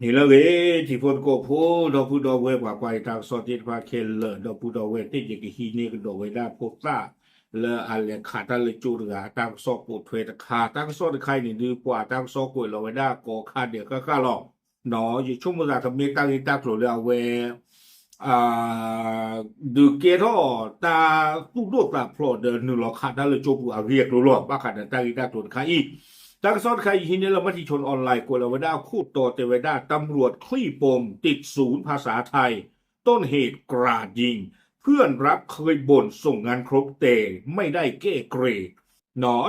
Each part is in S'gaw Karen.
နံၤလၢအဂ့ၤ ထံဖိကီၢ်ဖိ ဒီပုၢ်ဒီဝဲၢ် ပှၤကွၢ်ယတၢ်ကစီၣ်သ့ၣ်တဖၣ်ခဲလၢာ် ဒီပုၢ်ဒီဝဲၢ်သ့ၣ် ယကဟံးန့ၢ်ကဒီးဝဲဒၣ်ဖိသၣ် လၢအလဲၤခးတၢ်လၢကၠိတဂၤအတၢ်ကစီၣ်ပိာ်ထွဲတခါ, တၢ်ကစီၣ်တခါအံၤန့ၣ်ဒုး ပှၤတၢ်ကစီၣ်ကွဲးလီၤဝဲဒၣ်ကိးခါဒဲးဃၣ်ဃၣ်လီၤ. ယဆိကမိၣ်သးကမ့ၢ်တၢ်ဂ့ၢ်တၢ်ကျိၤလၢအဝဲ ဒုးကဲထီၣ်တၢ်သူၣ်ဒိၣ်သးဖျိးဒီးနုာ်လီၤခးတၢ်လၢကၠိပူၤအဂ့ၢ်အကျိၤလီၤ. ဘၣ်ဃးဒီးတၢ်ဂ့ၢ်တၢ်ကျိၤတခါအံၤ, တၢ်ကစီၣ်တခါအံၤဟံးန့ၢ်လၢ Matichon Online ကွဲးလီၤဝဲဒၣ်အခိၣ်တီတဲဝဲဒၣ် ตำรวจคลี่ปมติดศูนย์ภาษาไทย ต้นเหตุกราดยิง เพื่อนรักเคยบ่นส่งงานครบแต่ไม่ได้แก้เกรด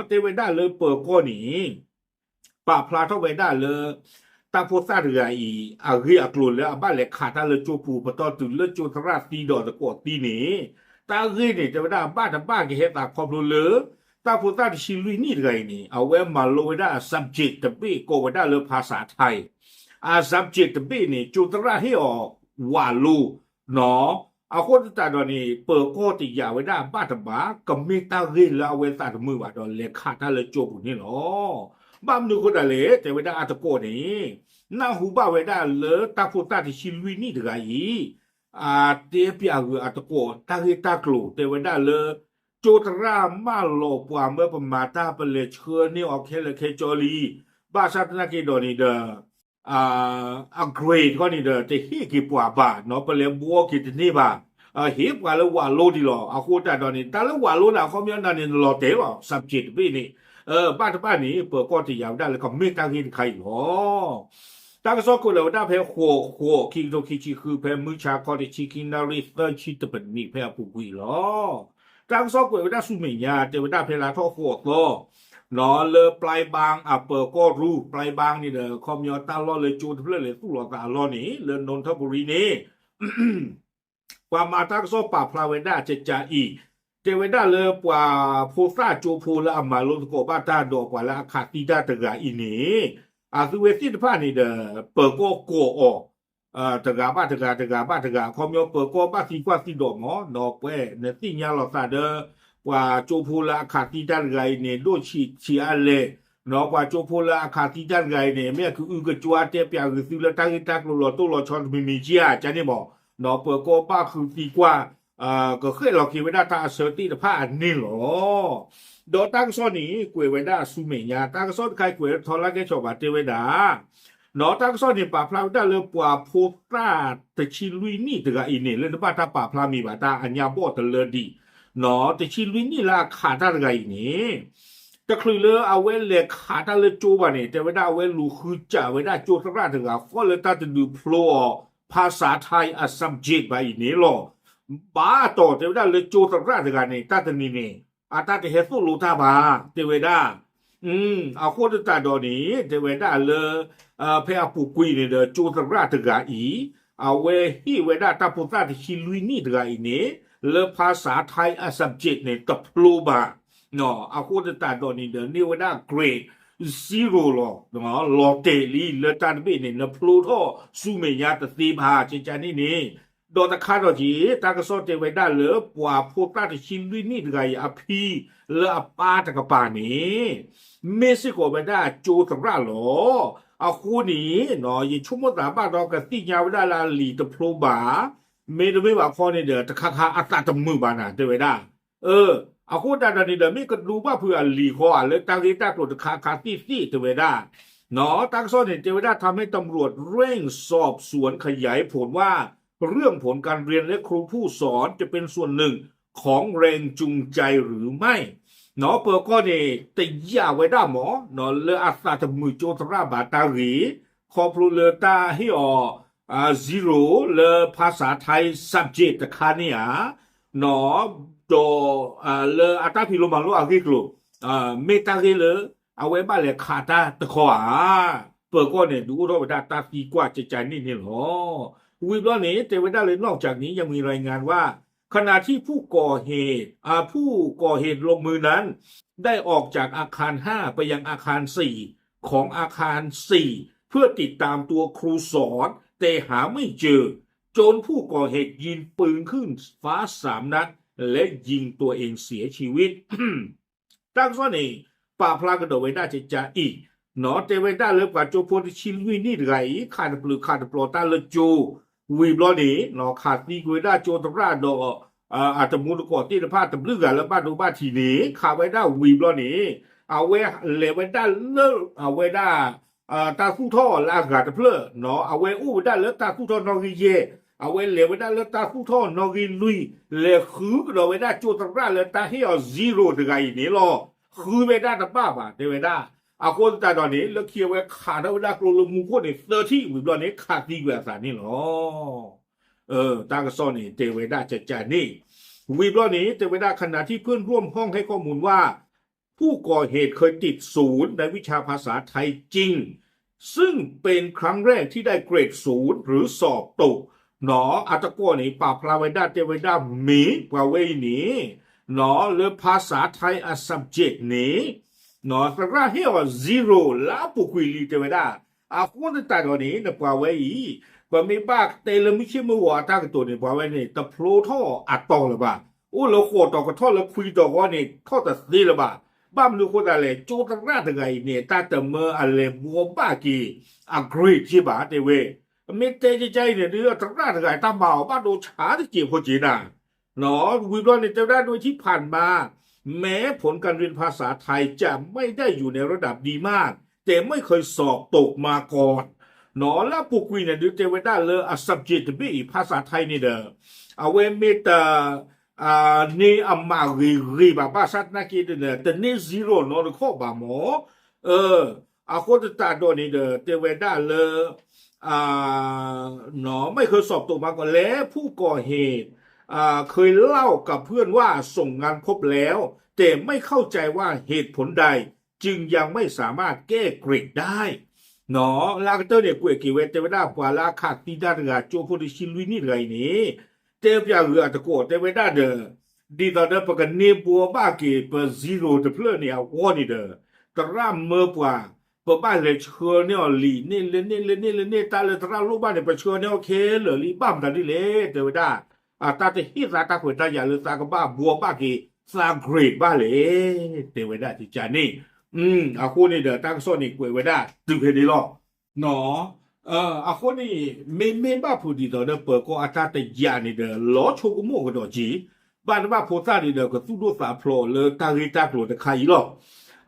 တဲဝဲဒၣ်လၢပၢၤကီၢ်န့ၣ် ပာ်ဖျါထီၣ်ဝဲဒၣ်လၢ တၢ်ဖိသၣ်တဂၤအံၤ အဂ့ၢ်အကျိၤလၢအဘၣ်လဲၤခးတၢ်လၢကၠိပူၤ ပတီၢ်တုၤလၢကၠိသရၣ်သံဒီးသကိးသံန့ၣ်, တၢ်ဂ့ၢ်န့ၣ် တဲဝဲဒၣ်ဘၣ်တဘၣ်ကဟဲသးခီဖျိလၢ တၢ်ဖိသၣ်တဆံလွံၢ်နံၣ်တဂၤအံၤန့ၣ် အဝဲမၤလိဝဲဒၣ်အ subject တဘ့ၣ်ကိးဝဲဒၣ်လၢ ภาษาไทย အ subject တဘ့ၣ်န့ၣ် ကၠိသရၣ်ဟ့ၣ်အီၤဝးလိ အဃိသတးဒီးန့ၣ် ပၢၤကီၢ်တယာ်ဝဲဒၣ်ဘၣ်တဘၣ် ကမ့ၢ်တၢ်ဂ့ၢ်လၢအဝဲသးတမုာ်ဘၣ်ဒီး လဲၤခးတၢ်လၢကၠိပူၤန့ၣ်လီၤ. ဘၣ်မနုၤအဃိသတးလဲၣ် တဲဝဲဒၣ်အသကိးန့ၣ် နၢ်ဟူဘၣ်ဝဲဒၣ်လၢတၢ်ဖိသၣ်တဆံလွံၢ်နံၣ်တဂၤအံၤ အတဲပၠးဂုာ်အသကိး တၢ်ဂ့ၢ်တၢ်ကျိၤ တဲဝဲဒၣ်လၢ ကၠိသရၣ်မၢလီၤပှၤမၢပမၤတၢ် ပလဲၤဆှၢန့ၢ်အီၤခဲလၢာ်ခဲဆ့လံ, ဘၣ်ဆၣ်သနာ်က့ဒီးန့ၣ်ဒီး အ grade တခီန့ၣ်ဒီး တဟ့ၣ်က့ၤပှၤဘၣ်နီၤ, ပလဲၤဘှီက့ၤတန့ၢ်ဘၣ်, ဟ့ၣ်ပှၤလၢဝးလိဒံးလီၤ. အဃိသတးဒီးန့ၣ် တၢ်လၢဝးလိန့ၣ် အခီပညီနၤန့ၣ် နလီၤတဲာ်လီၤ subject တဘ့ၣ်န့ၣ်, ဘၣ်တဘၣ်န့ၣ် ပၢၤကီၢ်တယာ်ဝဲဒၣ်လၢကမ့ၢ်တၢ်ဂ့ၢ်တခါအံၤလီၤ. တၢ်ကစီၣ်ကွဲးလီၤဝဲဒၣ်ဖဲဃိးဃိး ခံကထိခံဆံဃု ဖဲမုၢ်ဆါခီ တဆံခံနၣ်ရံၣ်သၢဆံတပနံး ဖဲအပူၤကွံာ်လီၤ. တၢ်ကစီၣ်ကွဲးဝဲဒၣ်ဆူမဲာ်ညါ တဲဝဲဒၣ်ဖဲလါထီၣ်ဃိးသီ လၢ ပျဲဘၣ် အပၢၤကီၢ်ရူ ပျဲဘၣ် န့ၣ်ဒီး ခီပညီတၢ်လီၢ်လၢကၠိတဖျၢၣ်လဲၤသူၣ်လီၤသးအလီၢ်န့ၣ် လၢ နူၣ်ထၢၣ်ပူၤရံန့ၣ် ပှၤမၤတၢ်ကစီၣ်ပာ်ဖျါဝဲဒၣ်ကကးအံၤ, တဲဝဲဒၣ်လၢပှၤဖိသၣ်ကၠိဖိလၢအမၤလိသကိးဘၣ်တၢ်ဒီးပှၤလၢအခးသံတၢ်တဂၤအံၤန့ၣ်, အသုဝဲသ့ၣ်တဖၣ်န့ၣ်ဒီး ပၢၤကီၢ်ကိးအီၤ တဂၤဘၣ်တဂၤ တဂၤဘၣ်တဂၤ အခီပညီပၢၤကီၢ်ဘၣ်သံကွၢ်သံဒိးမးနီၤ, ပှဲၤနသ့ၣ်ညါလီၤသးဒီး ပှၤကၠိဖိလၢအခးသံတၢ်တဂၤအံၤန့ၣ် ဒိၣ်ဆံးဆံးအါလဲၣ်, ပှၤကၠိဖိလၢအခးသံတၢ်တဂၤအံၤန့ၣ် မ့ၢ်အကအုကကွါတဲပၠးဂ့ၤသုလၢတၢ်ဂ့ၢ်တၢ်ကျိၤလီၤတိၢ်လီၤဆီတမံၤမံၤကယၤ ကန့ၣ်မး, ပၢၤကီၢ်ဘၣ်ဃုသံကွၢ် ကဃဲၣ်လီၤက့ၤဝဲဒၣ်တၢ်အဆၢသ့ၣ်တဖၣ်အန့ၣ်လီၤ. ဒီးတၢ်ကစီၣ်န့ၣ် ကွဲးဝဲဒၣ်ဆူမဲာ်ညါ တၢ်ကစီၣ်တခါအံၤကွဲးထီလၢကဲဆီးဘၣ်တဲဝဲဒၣ် နီၤ တၢ်ကစီၣ်န့ၣ် ပာ်ဖျါဝဲဒၣ်လၢပှၤဖိသၣ်တဆံလွံၢ်နံၣ်တဂၤအံၤန့ၣ် လၢနဘၣ်တၢ်ပာ်ဖျါမံၤဘၣ် တၢ်အညါဘီၣ်တလၢဒံး, နီၤ တဆံလွံၢ်နံၣ်လၢအခးတၢ်တဂၤအံၤန့ၣ် တချုးလၢအဝဲလဲၤခးတၢ်လၢကၠိဘၣ်န့ၣ် တဲဝဲဒၣ်အဝဲလူၤဃုစးဝဲဒၣ်ကၠိသရၣ်တဂၤ ဃီလၢတၢ်တဒုးဖျိအီၤ ภาษาไทย အ subject ဘၣ်အံၤန့ၣ်လီၤ. ဘၣ်အတီၢ်တဲဝဲဒၣ်လၢကၠိသရၣ်တဂၤန့ၣ် တၢ်တနံၤန့ၣ် အတၢ်တဟဲသိၣ်လိတၢ်ဘၣ် တဲဝဲဒၣ် အဃိသတးဒီးန့ၣ် တဲဝဲဒၣ်လၢ ဖဲအပူၤကွံာ်န့ၣ်ဒီး ကၠိသရၣ်တဂၤအံၤ အဝဲဟ့ၣ်ဝဲဒၣ်တၢ်ဖိသၣ်တဆံလွံၢ်နံၣ်တဂၤအံၤန့ၣ် လၢ ภาษาไทย အ subject န့ၣ် တဖျိဘၣ် အဃိသတးဒီးန့ၣ်ဒီး န့ၢ်ဝဲဒၣ် grade zero လီၤ. လီၤတဲာ်လံ လၢတၢ်တဘ့ၣ်န့ၣ် နဖျိထီၣ်ဆူမဲာ်ညါတသ့ဘၣ် ကကန့ၣ်န့ၣ်, ဒီးတခါဒီးက့ၤ တၢ်ကစီၣ်တဲဝဲဒၣ်လၢ ပှၤဖိသၣ်တဆံလွံၢ်နံၣ်တဂၤအံၤအဖံ လၢအပၢ်တကပၤန့ၣ် မ့ၢ်စ့ၢ်ကီးဝဲဒၣ်ကၠိသရၣ်လီၤ. အဃိန့ၣ် ယဆိကမိၣ်သးဘၣ်ဒီးကသ့ၣ်ညါဝဲဒၣ်လၢအလံာ်တဖျိဘၣ်, မ့တမ့ၢ်ဘၣ်ခီန့ၣ်ဒီး တခါခါအသးတမုာ်ဘၣ်နၤ တဲဝဲဒၣ် အဃိသတးဒီးန့ၣ်ဒီး မ့ၢ်ကဒိဘၣ်ဖုးအလံာ်ဃီဧါ လၢတၢ်ဂ့ၢ်တၢ်ကျိၤတခါခါသ့ၣ်သ့ၣ် တဲဝဲဒၣ်, တၢ်ကစီၣ်န့ၣ် တဲဝဲဒၣ် ทำให้ตำรวจเร่งสอบสวนขยายผลว่าเรื่องผลการเรียนและครูผู้สอนจะเป็นส่วนหนึ่งของแรงจูงใจหรือไม่ နီၤ ပၢၤကီၢ်န့ၣ် တယာ်ဝဲဒၣ်မး နီၤ လၢအသးတမုာ်ကၠိသရၣ်ဘၣ်တၢ်ဂ့ၢ် ခီဖျိလၢတၢ်ဟ့ၣ်အီၤ zero လၢ ภาษาไทย subject တခါန့ၣ်ဧါ နီၤ ဒီး လၢအတၢ်ဖံးလိမၤလိအဂ့ၢ်ကျိၤ မ့ၢ်တၢ်ဂ့ၢ်လၢ အဝဲဘၣ်လဲၤခးတၢ်တခီဧါ. ပၢၤကီၢ်န့ၣ် ဒုးအိၣ်ထီၣ်ဝဲဒၣ်တၢ်သံကွၢ်ကကန့ၣ်န့ၣ်လီၤ. ဝံၤဘျီန့ၣ် တဲဝဲဒၣ်လၢ นอกจากนี้ยังมีรายงานว่า ขณะที่ผู้ก่อเหตุ อ่า ผู้ก่อเหตุลงมือนั้น ได้ออกจากอาคาร ห้า ไปยังอาคาร สี่ ของอาคาร สี่ เพื่อติดตามตัวครูสอน แต่หาไม่เจอ จนผู้ก่อเหตุยิงปืนขึ้นฟ้า สาม นัด และยิงตัวเองเสียชีวิต တၢ်ကစီၣ်န့ၣ် ပာ်ဖျါကဒီးဝဲဒၣ်ကကအံၤ, တဲဝဲဒၣ်လၢပှၤကၠိဖိတဆံလွံၢ်နံၣ်တဂၤအံၤ ခးတပျုာ်ခးတပျီၤတၢ်လၢကၠိ ဝံၤဘျီန့ၣ် ခးသံကွံာ်ဝဲဒၣ်ကၠိသရၣ်ဒီး အတမူတကိးသ့ၣ်တဖၣ်တဘျုးဂၤလၢဘၣ်ဒိဘၣ်ထံးန့ၣ် ခးဝဲဒၣ်ဝံၤဘျီန့ၣ် အဝဲလဲၤဝဲဒၣ်လၢ အဝဲဒၣ် တၢ်သူၣ်ထီၣ်လၢအဂၤတဖျၢၣ် အဝဲအိၣ်ဝဲဒၣ်လၢတၢ်သူၣ်ထီၣ်နီၣ်ဂံၢ်ယဲၢ် အဝဲလဲၤဝဲဒၣ်လၢတၢ်သူၣ်ထီၣ်နီၣ်ဂံၢ်လွံၢ် လဲၤဃုကဒီးဝဲဒၣ်ကၠိသရၣ်လၢတၢ်ဟ့ၣ်အီၤ zero တဂၤအံၤန့ၣ်လီၤ. ဃုဝဲဒၣ်တဘၣ်ဘၣ် တဲဝဲဒၣ်. အဃိသတးဒီးန့ၣ် လၢခံအဝဲခးထီၣ်ဝဲဒၣ်ကျိလၢမူခိၣ်န့ၣ် သၢထံၣ် ဝံၤဘျီန့ၣ် ခးသံကွံာ်အသးန့ၣ်လီၤ. တၢ်ကစီၣ်န့ၣ် တဲဝဲဒၣ်ကကန့ၣ် ဝံၤဘျီန့ၣ် တဲဝဲဒၣ် ขณะที่เพื่อนร่วมห้องให้ข้อมูลว่า ผู้ก่อเหตุเคยติดศูนย์ในวิชาภาษาไทยจริง ซึ่งเป็นครั้งแรกที่ได้เกรดศูนย์หรือสอบตก နီၣ် အတကိးန့ၣ် ပာ်ဖျါဝဲဒၣ် တဲဝဲဒၣ်မ့ၢ်ပှၤဝဲအံၤန့ၣ် နီၣ် လၢ ภาษาไทย အ subject န့ၣ် နီၣ် သရၣ်ဟ့ၣ်အီၤ zero လၢအပူၤကွံာ်လံ တဲဝဲဒၣ်. အဃိသတးဒီးန့ၣ် နပှၤဝဲအံၤ ပမ့ၢ်ဘၣ်တဲလၢမုၢ်ဆ့ၣ်မုၢ်ဂီၤအတၢ်ကတိၤန့ၣ် ပှၤဝဲန့ၣ် တဖျိထီၣ်အတီၤလၢၤဘၣ်. အိၣ်လၢဃိးတီၤကထီၣ်လၢခွံတီၤဃီန့ၣ် ထီၣ်တသ့လၢၤဘၣ်. ဘၣ်မနုၤအဃိသတးလဲၣ် ကၠိသရၣ်တဂၤအံၤန့ၣ် တၢ်တမၢအလဲၤဘှီဘၣ်က့ၤ အ grade က့ဘၣ် တဲဝဲ. မ့ၢ်တဲကကန့ၣ်ဒုး သရၣ်တဂၤအံၤ တၢ်မၤအီၤဘၣ်ဒိဆါတစဲးဖိက့နၤ ဝံၤဘျီန့ၣ် တဲဝဲဒၣ် โดยที่ผ่านมา แม้ผลการเรียนภาษาไทยจะไม่ได้อยู่ในระดับดีมาก แต่ไม่เคยสอบตกมาก่อน နီၣ် လၢအပူၤကွံာ်န့ၣ်ဒုး တဲဝဲဒၣ်လၢအ subject တဘ့ၣ်အံၤ ภาษาไทย န့ၣ်ဒီး အဝဲမ့ၢ်တ န့ၢ်အမးဂ့ၤဂ့ၤဘၣ် ဘၣ်ဆၣ်သနာ်က့ဒီး တန့ၢ် zero နီတခီၣ်ဘၣ်မၢ်. အဃိသတးဒီးန့ၣ်ဒီး တဲဝဲဒၣ်လၢ ไม่เคยสอบตกมาก่อน และผู้ก่อเหตุ เคยเล่ากับเพื่อนว่าส่งงานครบแล้ว แต่ไม่เข้าใจว่าเหตุผลใด จึงยังไม่สามารถแก้เกรดได้ နီၣ် လၢအကတၢၢ်န့ၣ် ကွဲးက့ၤဝဲ တဲဝဲဒၣ်ပှၤလၢအခးသံတၢ်တဂၤ ကၠိဖိတဆံလွံၢ်နံၣ်တဂၤအံၤန့ၣ် တဲပၠးဂုၤအတကိး တဲဝဲဒၣ်ဒီး ဒ်သိးဒီးပကန့ၢ်ဘှီဘၣ်က့ၤပ zero တဖျၢၣ်န့ၣ်အဂီၢ်န့ၣ်ဒီး သရၣ်မၢပှၤ ပဘၣ်လဲၤဆှၢန့ၢ်အီၤလံာ်န့ၣ် လၢန့ၣ်လၢန့ၣ်လၢန့ၣ် တၢ်လၢသရၣ်လိၣ်ဘၣ်န့ၣ် ပဆှၢန့ၢ်အီၤခဲလၢာ်လံ ဘၣ်မတၤဒ်လဲၣ် တဲဝဲဒၣ်. တၢ်တဟ့ၣ်သးတၢ်ခွဲးတၢ်ယာ်လၢသးကဘၣ်ဘှီဘၣ်က့ၤသး grade ဘၣ်လဲၣ် တဲဝဲဒၣ်ကကန့ၣ်. အဃိန့ၣ်ဒီး တၢ်ကစီၣ်န့ၣ်ကွဲးဝဲဒၣ်တုၤဖဲန့ၣ်လီၤ. အဃိန့ၣ် မ့မ့ၢ်ဘၣ်ဖုးဒ်သိးဒီးပၢၤကီၢ်အတၢ်တယာ်န့ၣ်ဒီး လီၤဆိကမိၣ်ကဒီးက့ၤ ဘၣ်တဘၣ်ဖိသၣ်န့ၣ်ဒီး ကသူၣ်ဒိၣ်သးဖျိးလၢတၢ်ဂ့ၢ်တၢ်ကျိၤတခါအံၤလီၤ.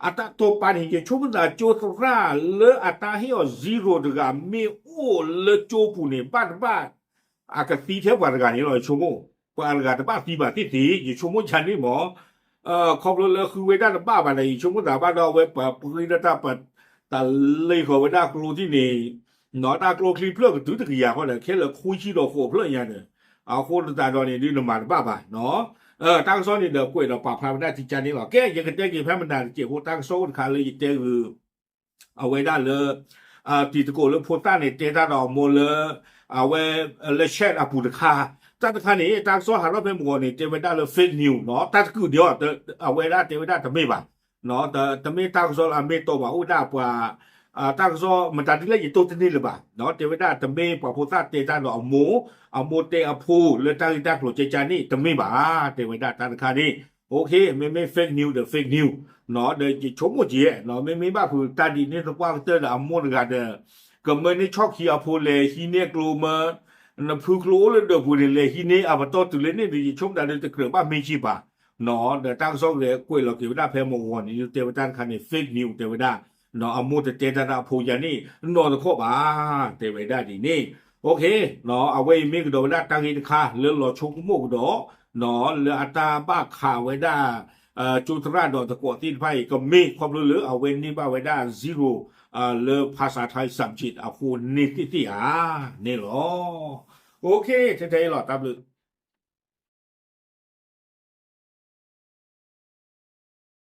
အတၢ်တိာ်ပာ်န့ၣ် ယဆိကမိၣ်သးကၠိသရၣ်လၢအတၢ်ဟ့ၣ်အီၤ zero တဂၤ မ့ၢ်အိၣ်လၢကၠိပူၤန့ၣ် ဘၣ်တဘၣ် အကသံထဲပှၤတဂၤန့ၣ်လီၤ ယဆိကမိၣ်. ပှၤတဂၤတဘၣ်သံဘၣ်သ့ၣ်သ့ၣ် ယဆိကမိၣ်ယၤန့ၣ်မၢ်. ခီဖျိလၢဃုဝဲဒၣ်တဘၣ်ဘၣ်ဒီး ယဆိကမိၣ်သးဘၣ်ဒီး အဝဲပှၤပှ့ၤဒီးတၢ်ပ တၢ်လ့ၣ်ဃီၤဝဲဒၣ်ကျိထံၣ်န့ၣ် နီၣ် တၢ်ကျိချံဖျၢၣ်ကတုၤတကယၤဃီဒီး ခဲလၢာ်ခွံဆံဒီးဃိးဖျၢၣ်ညါဒီး အဃိသတးဒီးန့ၣ်ဒုးနမၤတဘၣ်ဘၣ်. တၢ်ကစီၣ်န့ၣ်ဒီးကွဲးဒီးပာ်ဖျါဝဲဒၣ်ကကန့ၣ်လီၤ. ကဲ ယကတဲက့ၤဖဲမနၤတစဲးဖိ တၢ်ကစီၣ်အိၣ်တခါလၢယတဲဂုၤ အဝဲဒၣ်လၢ တံၤသကိးလၢဖိသၣ်န့ၣ် တဲတၢ်ဒီးအမိၢ်လၢ အဝဲ လၢ chat အပူၤတခါ, တၢ်တခါန့ၣ် တၢ်ကစီၣ်ဟးထီၣ်ဖဲမုၢ်ဂီၤန့ၣ် တဲဝဲဒၣ်လၢ fake news နီၣ်, တၢ်တကုာ်ဒံးအီၤ, အဝဲဒၣ်တဲဝဲဒၣ်တမ့ၢ်ဘၣ်, တမ့ၢ်တၢ်ကစီၣ်လၢအမ့ၢ်တီဘၣ်, အိၣ်ဒၣ်ပှၤ တၢ်ကစီၣ်မတၤဒ်လဲၣ်ယတိၢ်တန့ၢ်လၢၤဘၣ်, တဲဝဲဒၣ်တမ့ၢ်ပှၤဖိသၣ်တဲတၢ်ဒီးအမိၢ်, အမိၢ်တဲအဖိလၢတၢ်ဂ့ၢ်တၢ်ကျိၤကဲကၢန့ၣ် တမ့ၢ်ဘၣ်, တဲဝဲဒၣ်တၢ်တခါန့ၣ်, OK, မ့မ့ၢ် fake news ဒီး fake news ဒီးယဆိကမိၣ်က့ၤ, မ့မ့ၢ်ဘၣ်ဖုးတၢ်ဒ်န့ၣ်သပှၢ်ကတၢၢ်ဒီးအမိၢ်တဂၤဒီး ကမၢန့ၢ်ဆီၣ်ခံအဖိလဲၤဟံးန့ၢ်ကျိမၢ, နဖုကျိအိၣ်လၢဒၢးပူၤန့ၣ် လဲၤဟံးန့ၢ်အပတီၢ်တုၤလၢန့ၣ်ဒီး ယဆိကမိၣ်တၢ်ဒီးတကြၢးဘၣ်မ့ၢ်က့ၤဘၣ်, ဒီးတၢ်ကစီၣ်ကလဲၤကွဲးလီၤက့ၤဝဲဒၣ်ဖဲမုၢ်ဂီၤန့ၣ် တဲဝဲတၢ်တခါန့ၣ် fake news တဲဝဲဒၣ်, အမိၢ်တတဲတၢ်ဒီးအဖိယၤန့ၣ် နီတခီၣ်ဘၣ်, တဲဝဲဒၣ်ဒ်န့ၣ်, OK, အဝဲအံၤမ့ၢ်ကဒီးဝဲဒၣ်တၢ်ဂ့ၢ်တခါလၢလီၤဆိကမိၣ်ကဒီး, လၢအတၢ်ဘၣ်ခးဝဲဒၣ် ကၠိသရၣ်ဒီးသကိးသ့ၣ်တဖၣ်အံၤ ကမ့ၢ်ခီဖျိလၢအဝဲန့ၢ်ဘၣ်ဝဲဒၣ် zero လၢ ภาษาไทย subject အဃိန့ၣ်သ့ၣ်သ့ၣ်ဧါန့ၣ်လီၤ. OK, ထဲထဲအံၤလီၤ တၢ်ဘျုး